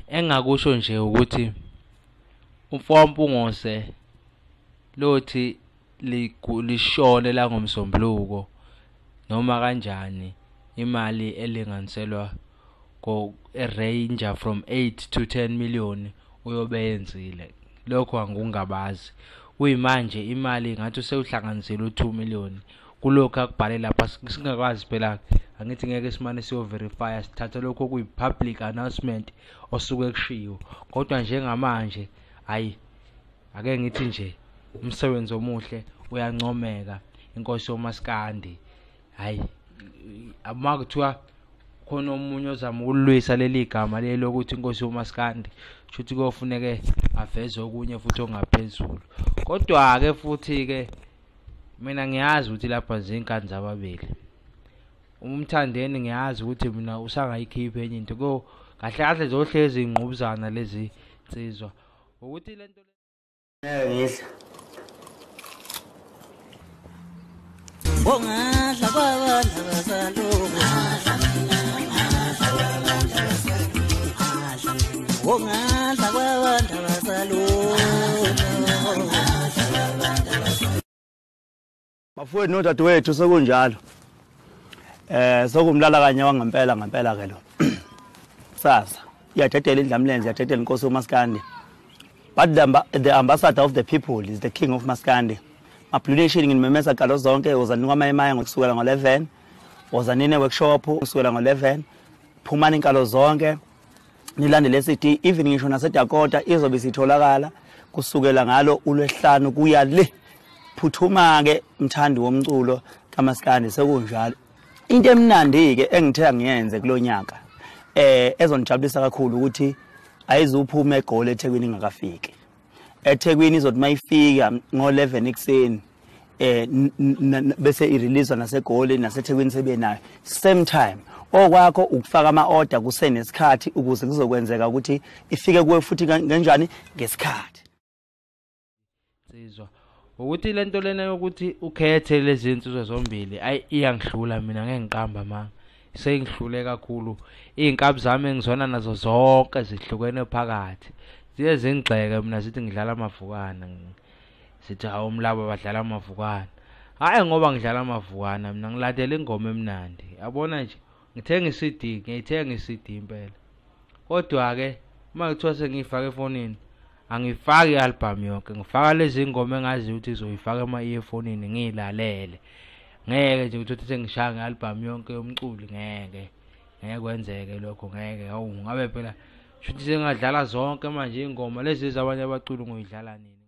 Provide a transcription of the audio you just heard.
Engakusho nje ukuthi umfowethu Mpungose lothi lishone la ngoMsombuluko noma kanjani imali elinganiselwa ko range from 8 to 10 million uyobe yenzile. Lokho angikungabazi. Kuyimanje imali ngathi usewuhlanganisile u2 million kulokhu akubhale lapha, singakwazi phela, angithi ngeke simane siyo verify, sithatha lokho kuyi public announcement osuke kushiwo. Kodwa njengamanje hayi, ake ngithi nje umsebenzi omuhle uyancomeka, inkosi yomaskandi. Hayi, uma kuthiwa khona omunye ozama ukulwisa leli gama leli lokuthi inkosi yomaskandi, shuthi kuyofuneke aveze okunye futhi ongaphezulu. Kodwa ke futhi ke mina ngiyazi ukuthi lapha zinkani zababili. Umthandeni ngiyazi ukuthi mina usangayikhipha enye into, ko kahle kahle zohlezi ingqubuzana lezi insizwa ukuthi lento ngidla ongadla kwabantu abazalo ongadla kwabantu abazalo. Bafowethu nodadewethu, sekunjalo sokumlala kanye wangempela ngempela ke lo kusasa iyadedela indlamlenze, iyadedela inkosi uMaskandi. But the ambassador of the people is the king of Maskandi. Blue Nation nginimemeza qalo zonke, wozani kwaMayimaya ngokusukela ngo-11, wozanini workshop kusukela ngo-11, phumani inkalo zonke nilandele CD, even ngisho naseDakota izobe sitholakala kusukela ngalo ulwesihlanu kuya le. Phuthuma ke mthandi womculo kaMaskandi, sekunjalo. Into emnandi ke engithe ngiyenze kulonyaka ezonijabulisa kakhulu ukuthi ayizuphuma eGoli eThekwini ingakafiki. eThekwini izothi mayifika ngo-11 ekuseni bese ireleasewa naseGoli naseThekwini sebenayo same time. Okwakho ukufaka ama-order kusenesikhathi ukuze kuzokwenzeka ukuthi ifike kuwe futhi kanjani ngesikhathi. Insizwa ukuthi lento lena yokuthi ukhethe lezi insizwa zombili ayi iyangihlula mina, ngeke ngiqamba manga, sengihlule kakhulu. Iy'nkabi zami engizona nazo zonke zihlukene phakathi, ziye zingigxeke mina zithi ngidlala amavukana, sithi hawu umlabo badlala amavukana. Hhayi ngoba ngidlala amavukana mina, ngilandela ingoma emnandi yabona nje. Ngithenga i-CD, ngiyayithenga i-CD impela, kodwa-ke uma kuthiwa sengiyifaka efonini angifaki i-album yonke, ngifaka lezi ngoma engaziyo ukuthi ngizoyifaka ema-earphone-ini ngiyilalele. Ngeke nje ukuthi sengishaya nge-album yonke yomculi, ngeke ngeke kwenzeke lokho, ngeke. Hawu ngabe phela shuthi sengadlala zonke manje ingoma lezi zabanye abaculi ngoyidlala nini?